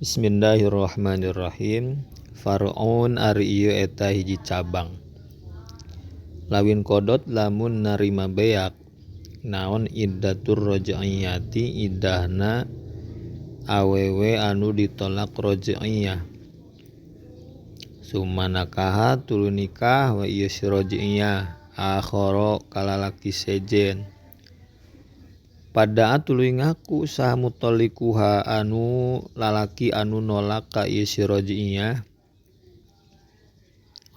Bismillahirrahmanirrahim. Far'un ari ieu eta hiji cabang. Lawin qodot lamun narima beak naon iddatur raj'iyati iddahna awewe anu ditolak raj'iyah. Summa nakaha tuluy nikah wa ieu si raj'iyah akhara kalalaki sejen. Pada tuluy ngaku saha mutallikuha anu lalaki anu nolak ka ieu si raj'iyah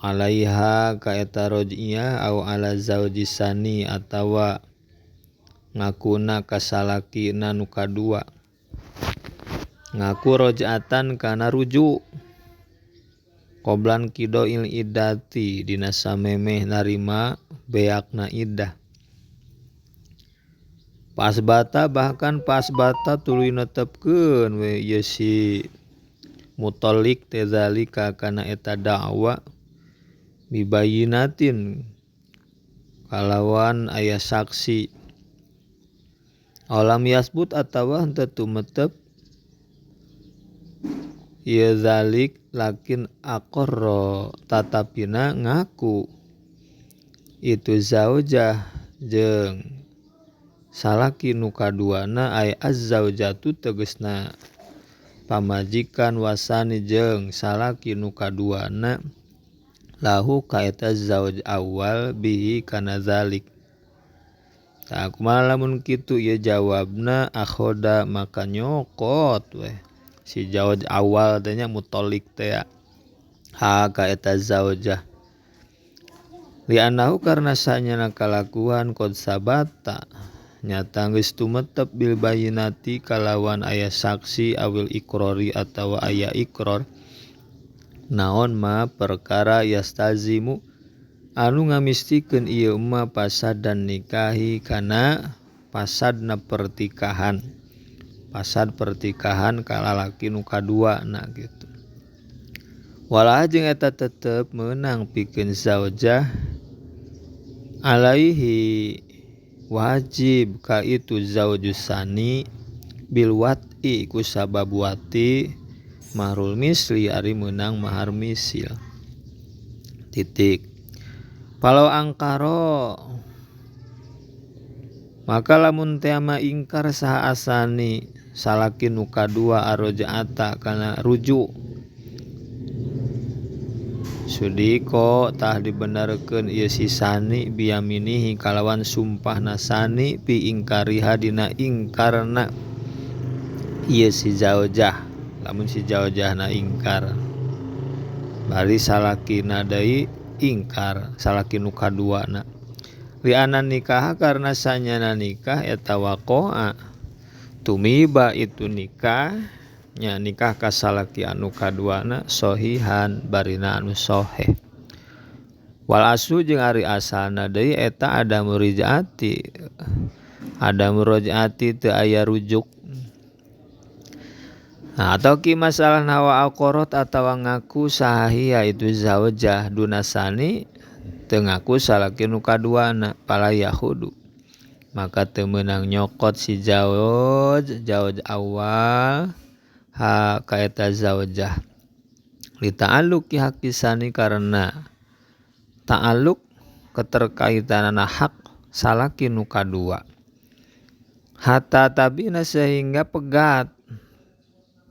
alaiha ka eta raj'iyah au ala zauji sani atawa ngakuna ka salakina nu kadua ngaku raj'atan kana rujuk qoblan qidail iddati dina samemeh narima beakna iddah. Pasbata bahkan pasbata tuluy netepkeun we ieu si mutallik teh zalika kana eta da'wa bibayinatin kalawan aya saksi alam yasbut atawa henteu tumetep ieu zalik lakin aqarra tatapina ngaku itu zaujah jeung salaki nu kaduana ay azzaujatu tegesna pamajikan wasani jeung salaki nu kaduana lahu ka eta zauj awal bihi kana zalik. Tah kumaha lamun kitu ieu jawabna akhoda maka nyokot weh si zauj awal teh nya mutallik teh ha ka eta zaujah li'annahu karna sanyana kalakuan qad sabata nyata geus tumetep bil bayinati kalawan aya saksi awil ikrori atawa aya ikror naon ma perkara yastazimu anu ngamistikeun ieu ma pasadan nikahi kana pasadna pertikahan pasad pertikahan ka lalaki nu kadua na gitu. Walah jeung eta tetep meunang pikeun zaujah alaihi wajib ka itu zaujus sani bil wat'i ku sabab wati mahrul misli ari meunang mahar misil titik. Palau angkaro maka lamun teh mah ingkar saha asani salaki nu kadua aroja'ata kana rujuk sudiko tah dibenarkeun ieu si sani biyaminihi kalawan sumpahna sani pi ingkariha dina ingkarna ieu si zaujah lamun si zaujahna ingkar bari salakina deui ingkar salaki nu kaduana li'anna nikah karna sanyana nikah eta waqa'a tumiba itu nikah nya nikah ka salaki anu kaduana sohihan barina anu soheh. Wal aslu jeung ari asalna deui eta ada murjaati teu aya rujuk. Nah, atau ki masalah nawa aqarat atawa ngaku sahia itu zaujah dunasani teu ngaku salaki nu kaduana pala yahudu maka teu meunang nyokot si zauj zauj awal ha ka eta zaujah li ta'alluqi haqqisani karena ta'alluq keterkaitanana hak salaki nu kadua hatta tabina sehingga pegat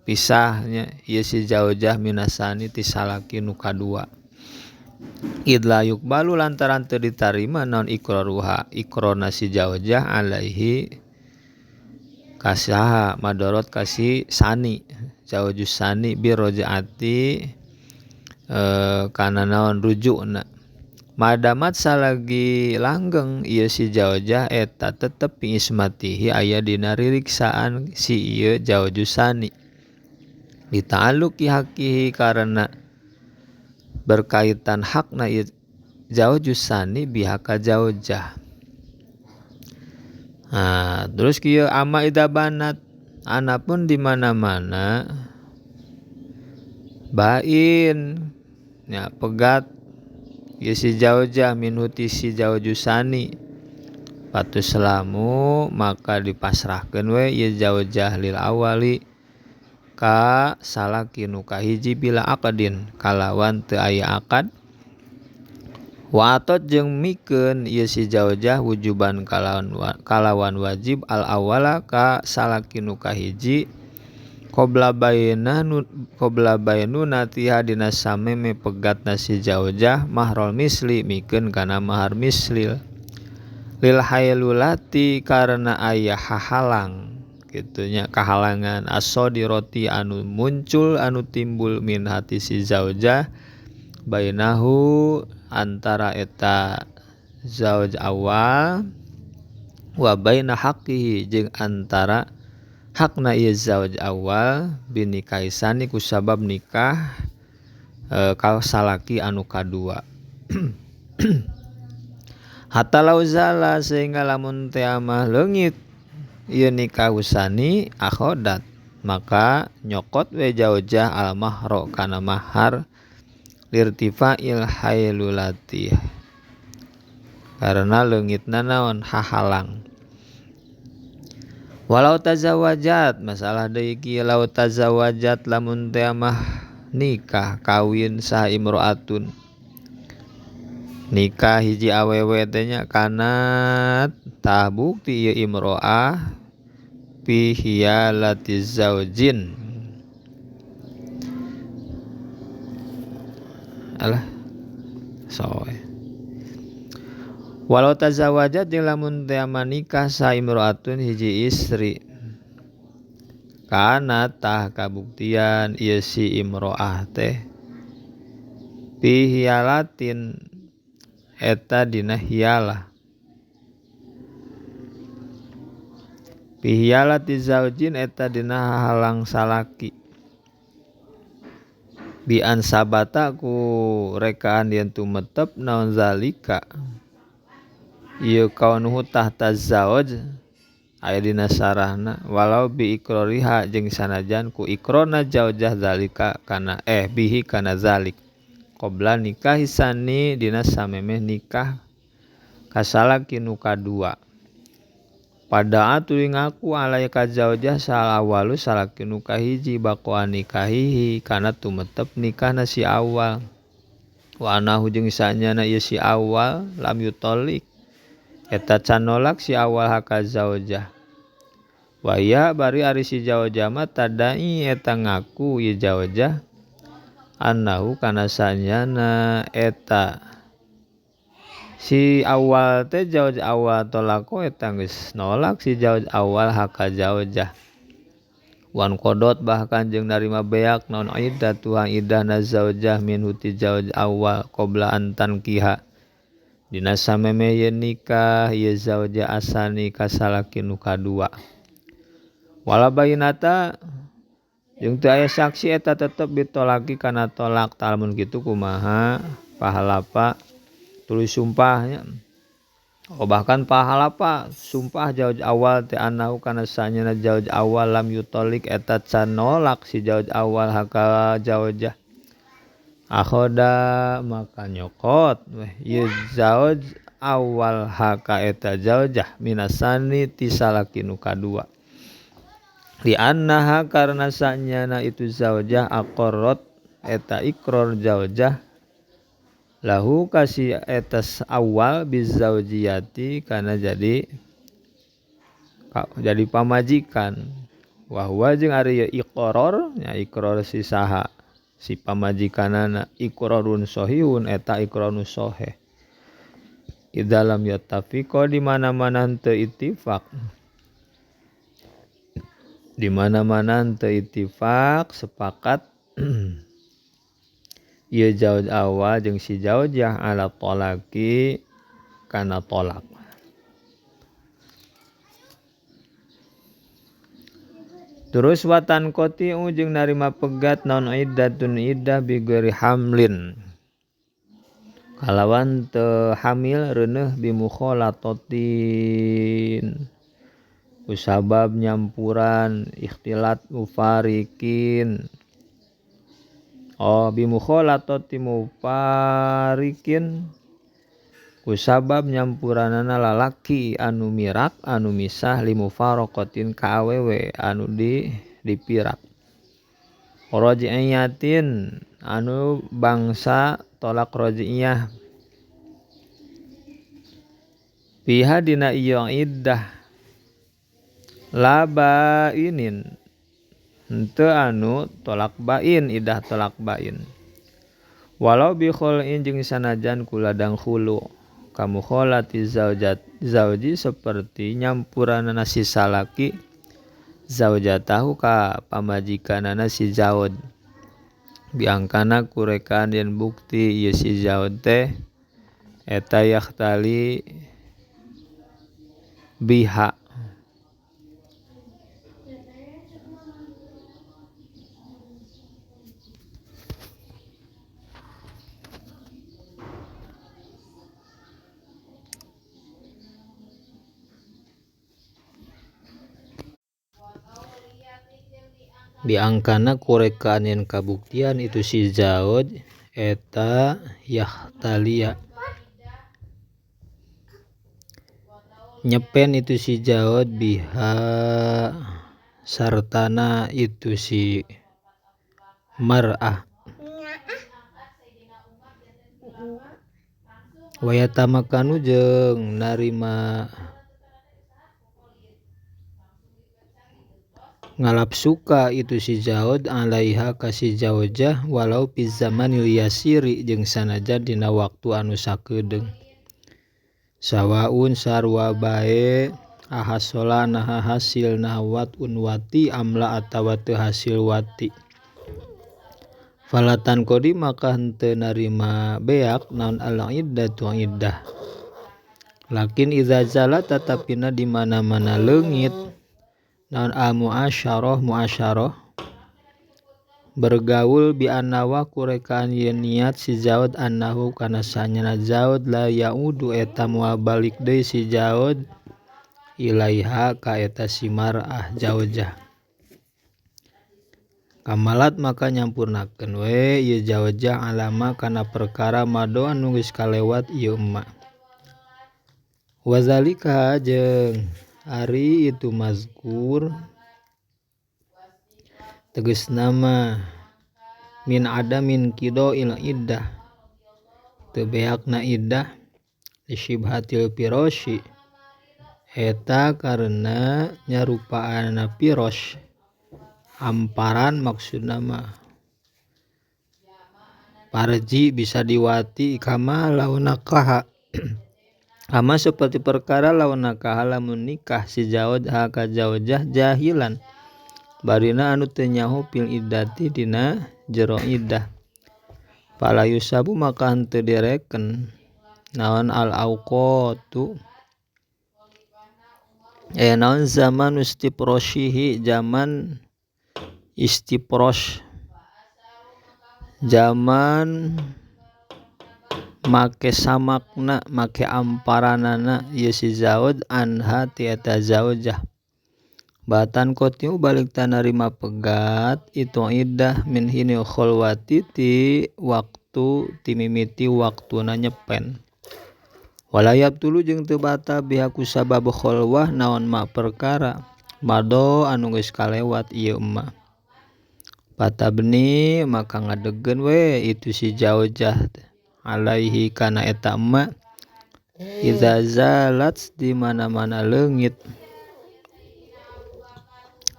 pisahnya ieu si zaujah minasani ti salaki nu kadua idla yukbalu lantaran teu ditarima naon iqraruha iqrarna si zaujah alaihi kasaha madorot kasih sani zaujus sani bi rojaati kana naon rujukna madamat salagi langgeng ieu si zaujah eta tetep bi ismatihi aya dina ririksaan si ieu zaujus sani dita'alluqi haqihi karena berkaitan hakna ieu zaujus sani bihaka zaujah. Nah, terus kieu ama ida banat anapun di mana-mana bain nya pegat ieu si zaujah minuti si zaujusani patus selamu maka dipasrahkeun we ieu zaujah lil awali ka salaki nu kahiji bila aqdin kalawan teu aya akad wa atot jeung mikeun ieu si zaujah wujuban kalawan wajib al awala ka salaki nu kahiji qabla bainunatiha dina sameme pegatna si zaujah mahrul misli mikeun kana mahar mislil lil hailulati karena aya hahalang kitunya kahalangan asodiroti anu muncul anu timbul min hati si zaujah bainahu antara eta zauj awal wa baina haqqihi jeung antara hakna ieu zauj awal binikahisani ku sabab nikah ka salaki anu kadua. Hatta lau zala sehingga lamun teh mah leungit ieu nikah usani akhodat maka nyokot we zaujah al mahro kana mahar lirtifa'il hailulati karena leungitna naon hahalang. Walau tazawajat masalah deui kieu lau tazawajat lamun teh mah nikah kawin saha imro'atun nikah hiji awewe teh nya kanat tah bukti ieu imro'ah fi hiyalati zaujin alah soe. Walau tazawajat jeung lamun teh nikah sa imro'atun hiji istri kana tah kabuktian ieu si imro'ah teh fi hiyalatin eta dina hiyalah fi hiyalati zaujin eta dina halang salaki bi an sabata ku rekaan yen tumetep naon zalika ieu kaunuhu tahta zauj aya dina sarahna walau bi ikroriha jeung sanajan ku ikrona zaujah zalika kana bihi kana zalik qabla nikah hisani dina samemeh nikah kasalaki nu kadua pada atuh ngaku alaya ka zaujah salawalu salaki nu kahiji baqoa nikahihi kana tumetep nikahna si awal wa anahu jeung sanyana ieu si awal lam yutolik eta can nolak si awal haka zaujah wa ya bari ari si zaujah mah tadai eta ngaku ieu zaujah annahu kana sanyana eta si awal teh zauj awal tolako eta geus nolak si zauj awal haka zaujah wan qodot bahkan jeung narima beak naon iddah tuang iddahna zaujah minhu ti zauj awal qabla an tankiha dina samemeh yeun nikah ieu zaujah asani ka salaki nu kadua wala bayinata jeung teu aya saksi eta tetep ditolaki kana tolak talmun kitu kumaha pahalapa tuluy sumpahnya. Oh bahkan pahalapa sumpah zauj awal teh anahu kana sanyana zauj awal lam yutolik eta can nolak si zauj awal haka zaujah akhoda maka nyokot ieu zauj awal haka eta zaujah minasani ti salaki nu kadua li annaha karena sanyana itu zaujah aqarrat eta ikrar zaujah lahu kasih etas awal bizaujiyati karena jadi pamajikan wa huwa jeung ari iqrar nya iqrar si saha si pamajikanana iqrarun sahihun eta iqrarun sahih di dalam yattafiqo di mana-mana henteu ittifaq di mana-mana henteu ittifaq sepakat ieu zauj awal jeung si zaujah ala talaqi kana tolak. Terus watan qoti'u jeung narima pegat naon iddatun iddah bi ghairi hamlin kalawan teu hamil reuneuh bi mukhalatatin kusabab nyampuran ikhtilat mufarikin oh bi mukhalatati mufarikin kusabab nyampuranana lalaki anu mirak anu misah limufaraqatin ka awewe anu dipirak. Raj'iyatin anu bangsa tolak raj'iyah fiha dina ieu iddah la bainin henteu anu tolak bain iddah tolak bain walau bi khul'in jeung sanajan ku ladang khulu kamukholati zaujat zauji seperti nyampuranana si salaki zaujatahu ka pamajikanana si zaud biangkana kurekaan yen bukti ieu si zaud teh eta yahtali biha biangkana kurekaan yen kabuktian itu si zaud eta yahtalia nyepen itu si zaud biha sartana itu si mar'ah wayatamakanu jeung narima ngalap suka itu si zaud alaiha ka si zaujah walau fi zamanil yasiri jeung sanajan dina waktu anu sakedeung sawaun sarua bae ahasola naha hasil naha watun wati amla atawa teu hasil wati falatan qadi maka henteu narima beak naon al iddatu iddah lakin idza zala tatapina di mana-mana leungit naon al muasyarah muasyarah bergaul bi annawa kurekaan yen niat si zaud annahu kana sanyana zaud la yaudu eta moal balik deui si zaud ilaiha ka eta si mar'ah zaujah kamalat maka nyampurnakeun we ieu zaujah alama kana perkara mado anu geus kalewat ieu emma wazalika jeung ari itu mazkur tegas nama min adamin qida'il iddah teu beakna iddah lisyibhatil firasy eta karena nyarupaanna firasy amparan maksudna mah parji bisa diwati kama launakaha ama seperti perkara launakaha lamun nikah si zaud ha ka zaujah jahilan barina anu teu nyaho fil iddati dina jero iddah fala yusabu maka henteu direken naon al auqatu naon zaman istiproshihi zaman istipros zaman make samakna make amparanana ieu si zaud anha ti eta zaujah batan kotiu balik tanarima pegat itu iddah min hini kholwati ti waktu timimiti waktuna nyepen walayab tulu jeung teu batal bihaku sabab kholwah naon ma perkara mado anu geus kalewat ieu mah patabni maka ngadegkeun we itu si zaujah alaihi kana eta emma idza zalat di mana-mana leungit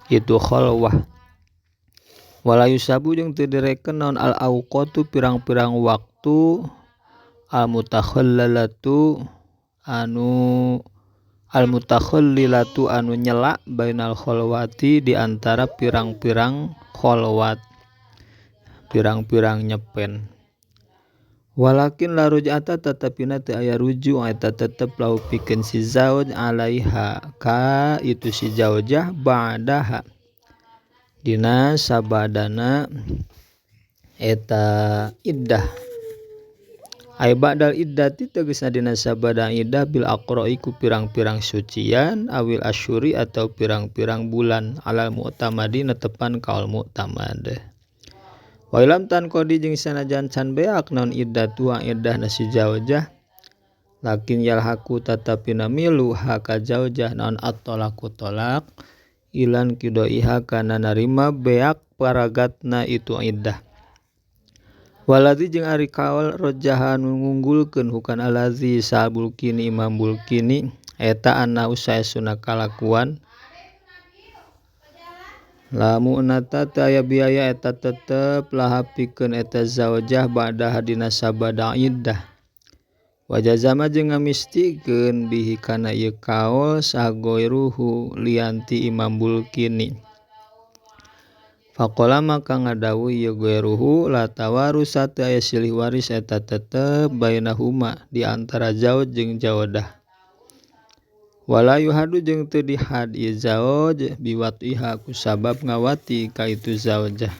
itu kholwah wala yusabu jeung teu direken naon al auqatu pirang-pirang waktu al mutakhallalatu anu al mutakhallilatu anu nyela bainal kholwati di antara pirang-pirang kholwat pirang-pirang nyepen walakin la ruj'ata tatapina teu aya rujuk eta tetep lau pikeun si zauj alaiha ka itu si zaujah ba'daha dina sabadana eta iddah ay ba'dal iddati tegasna dina sabada iddah bil aqra'i ku pirang-pirang sucian awil asyuri atau pirang-pirang bulan alal mu'tamadi netepan kaul mu'tamad wa ilam tan qadi jeung sanajan can beak naon iddatu iddah na si zaujah lakin yalhaku tatapina milu haka zaujah naon at-talaqu talaq Ilan qidaiha kana narima beak paragatna itu iddah. Waladzi jeung ari kaol rajaha nu ngunggulkeun hukana aladzi saha Bulkini Imam Bulkini eta anna saestuna kalakuan lamunata teu aya biaya eta tetep laha pikeun eta zaujah ba'daha dina sabada iddah. Wajazama jeung ngamistikeun bihi kana ieu kaol saha goiruhu lianti Imam Bulkini. Faqala maka ngadawuh ieu goiruhu la tawarusa teu aya silih waris eta tetep bainahuma di antara zauj jeung jaudah. Wala yuhadu jeung teu dihad ieu zauj biwatiha kusabab ngawati ka itu zaujah.